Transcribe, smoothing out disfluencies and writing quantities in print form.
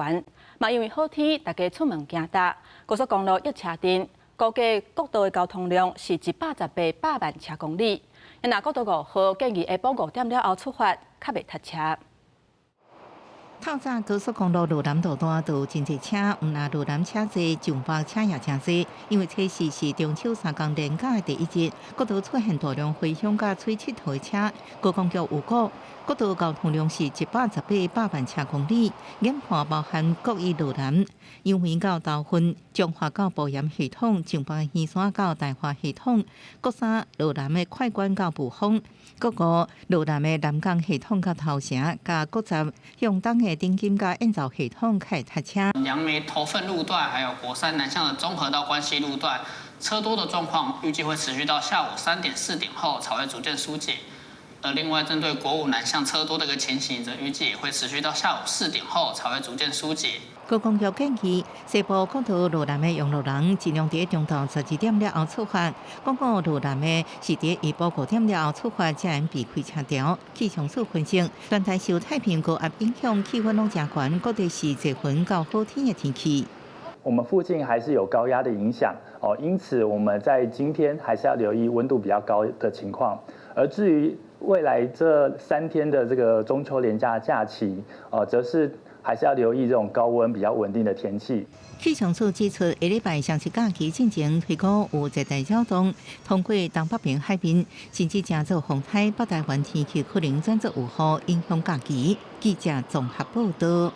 懸。嘛因為好天，大家出門行搭，高速公路約車陣，估計國道的交通量是118萬車公里。若國道五號建議下晡5點了後出發，較袂塞車。透早高速公路羅南路段都真濟車，毋但羅南車濟，上北車也誠濟。因為初四是中秋三工連假的第一日，國道出現大量回鄉佮出𨑨迌的車。高公局預估，國道交通量是118萬車公里，研判包含國一羅南、楊梅到頭份、彰化到埔鹽系統、上北魚山到大華系統、國三羅南的快關到霧峰、國五羅南的南港系統到頭城，佮國十向東的頂金佮燕巢系統較會塞車。楊梅頭份路段，還有國三南向的中和到關西路段，車多的狀況預計會持續到下午3點4點後才會逐漸疏解。而另外，針對國五南向車多的一個情形，則預計也會持續到下午4點後才會逐漸疏解。高公局建議西部國道羅南的用路人盡量佇中晝12點了後出發，國五羅南的是佇下晡5點了後出發，才會避開車潮。氣象署分析，全台受太平洋高壓影響，氣溫攏誠懸，各地是濟雲到好天的天氣。我們附近還是有高壓的影響哦，因此我們在今天還是要留意溫度比較高的情況。而至於未來這3天的這個中秋連假假期，哦，則是還是要留意這種高溫比較穩定的天氣。氣象署指出，下禮拜雙十假期進前推估有熱帶擾動通過東北邊海面，甚至成做風颱，北台灣天氣可能轉做有雨，影響假期。記者綜合報道。